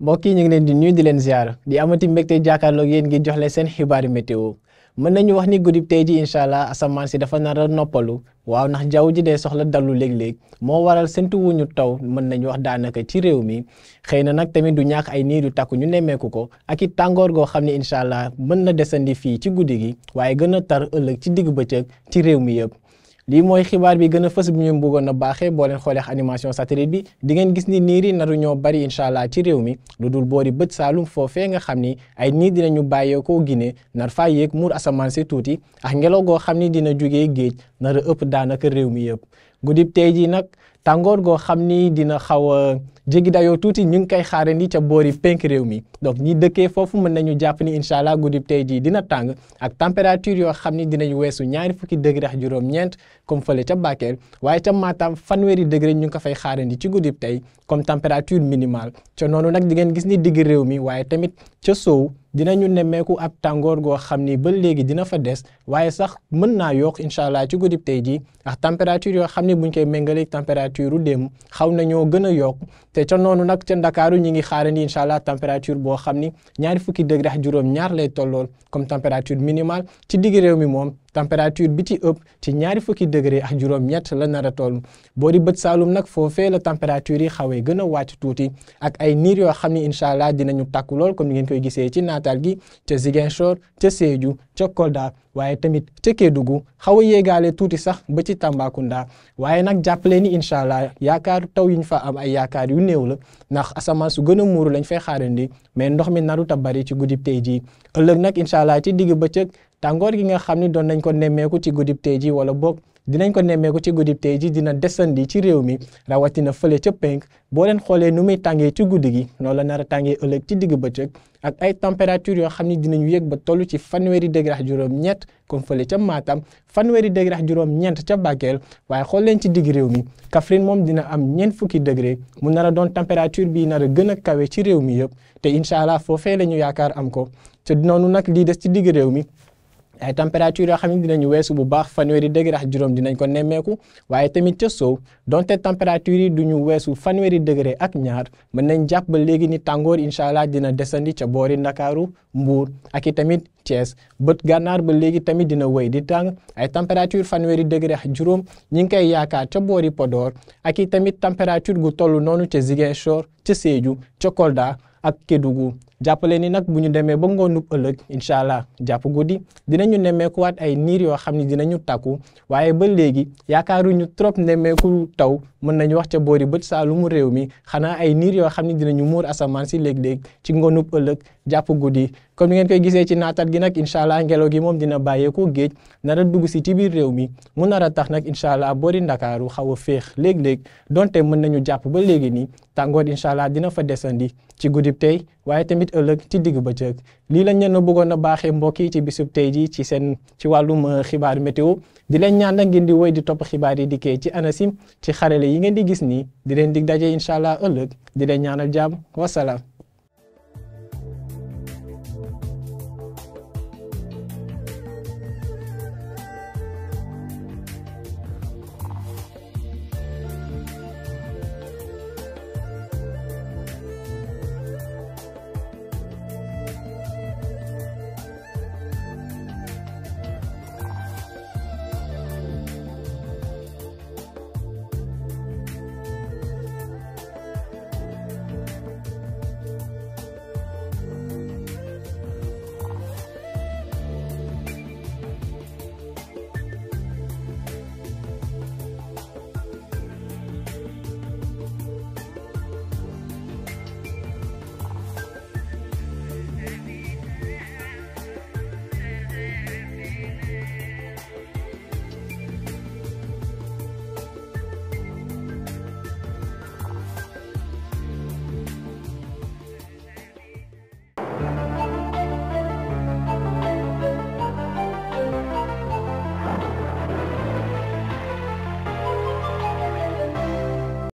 mbokk yi ñu ngi leen di nuyu di leen ziar di amati mbégte jàkkaarloog yéen ngir jox leen seen xibaari météo mën nañu wax ni guddib tey ji incha allah asamaan si dafa nar a noppalu waaw ndax jaww ji dee soxla dallu léeg-léeg moo waral séntu wuñu taw mën nañu wax daanaka ci réew mi xëy na nag tamit du ñàkk ay niir yu takku ñu nemmeeku ko ak it tàngoor goo xam ne incha allah mën na desandi fii ci guddi gi waaye gën a tar ëllëg ci digg bëccëg ci réew mi yëpp. lii mooy xibaar bi gën a fës bi ñu bëggoon a baaxee boo leen xoolee animation satellite bi di ngeen gis ni niir yi naru ñoo bari incha allah ci réew mi lu dul boori bët saalum foofee nga xam ni ay niir dinañu bàyyeekoo Guinée nar faa yéeg muur asamaan si tuuti ak ngelaw goo xam ni dina jugee géej nar a ëpp daanaka réew mi yëpp. guddib tey jii nag tàngoor goo xam ni dina xaw a jéggi dayoo tuuti ñu ngi koy xaarandi ca boori penk réew mi donc ñi dëkkee foofu mën nañu jàpp ni incha allah guddib tey jii dina tàng ak température yoo xam ni dinañ weesu ñaari fukki degré ak juróom-ñeent comme fële ca Bakel waaye ca Matam fanweeri degré ñu ngi ko fay xaarandi ci guddib tey comme température minimale ca noonu nag di ngeen gis ni digg réew mi waaye tamit ca sow dinañu nemmeeku ab tàngoor goo xam ni ba léegi dina fa des waaye sax mën naa yokk incha allah ci guddib tey jii ak température yoo xam ni buñ koy méngaleeg température u démb xaw nañoo gën a yokk te ca noonu nag ca Ndakaaru ñi ngi xaarandi incha allah température boo xam ni ñaari fukki degré ak juróom-ñaar lay tollool comme température minimale ci digg réew mi moom température bi ci ëpp ci ñaari fukki degré ak juróom-ñett la nar a toll boo di bët saalum nag foofee la température yi xawee gën a wàcc tuuti ak ay niir yoo xam ni incha allah dinañu takku lool comme ni ngeen koy gisee ci naataal gi ca Ziguinchor ca Sédhiou ca Kolda waaye tamit ca Kédougou xaw a yéegaale tuuti sax ba ci Tambacounda waaye nag jàppale ni incha allah yaakaar taw yi ñu fa am ay yaakaar yu néew la ndax asamaan su gën a muuru lañ fay xaarandi mais ndox mi narut a bari ci guddib tey jii ëllëg nag incha allah ci digg bëccëg tàngoor gi nga xam ni doon nañ ko nemmeeku ci guddib tey ji wala boog dinañ ko nemmeeku ci guddib tey ji dina desandi ci réew mi rawatina fële ca penk boo leen xoolee nu muy tàngee ci guddi gi noonu la nar a tàngee ëllëg ci digg bëccëg ak ay température yoo xam ni dinañu yëg ba toll ci fanweeri degré ak juróom-ñett comme fële ca Matam fanweeri degré ak juróom-ñeent ca Bakel waaye xool leen ci digg réew mi Kaffrine moom dina am ñeent fukki degré mu nar a doon température bi nar a gën a kawe ci réew mi yëpp te incha allah foofee la ñu yaakaar am ko te noonu nag lii des ci digg réew mi ay température yoo xam ne dinañu weesu bu baax fanweeri degré ak juróom dinañ ko nemmeeku waaye tamit ca sow donte température yi duñu weesu fanweeri degré ak ñaar mën nañ jàpp ba léegi ni tàngoor incha allah dina desandi ca boori Ndakaaru Mbuur ak i tamit Thiès bët gànnaar ba léegi tamit dina wéy di tàng ay température fanweeri degré ak juróom ñi ngi koy yaakaar ca boori Podor ak i tamit température gu toll noonu ca Ziguinchor ca Sédhiou ca Kolda ak Kédougou jàppale ni nag bu ñu demee ba ngoonub ëllëg incha allah jàpp guddi dinañu nemmeekuwaat ay niir yoo xam ne dinañu takku waaye ba léegi yaakaaruñu trop nemmeeku taw mën nañu wax ca boori bët saalumu réew mi xanaa ay niir yoo xam ne dinañu muur asamaan si léeg-léeg ci ngoonub ëllëg jàpp guddi comme ni ngeen koy gisee ci naatal gi nag incha allah ngelaw gi moom dina bàyyeeku géej nar a dugg si ci biir réew mi mu nar a tax nag incha allah boori Ndakaaru xaw a féex léeg-léeg donte mën nañu jàpp ba léegi nii tàngoor incha allah dina fa desandi ci guddib tey waaye tamit ëllëg ci digg bëccëg lii lañ leen a bëggoon a baaxee mbokk yi ci bisub tey ji ci wàllum xibaar météo di leen ñaan nag ngeen di woy di topp xibaar yi dikkee ci ANACIM ci xarale yi ngeen di gis nii di leen dig daje incha allah ëllëg di leen ñaanal jàmm wasalaam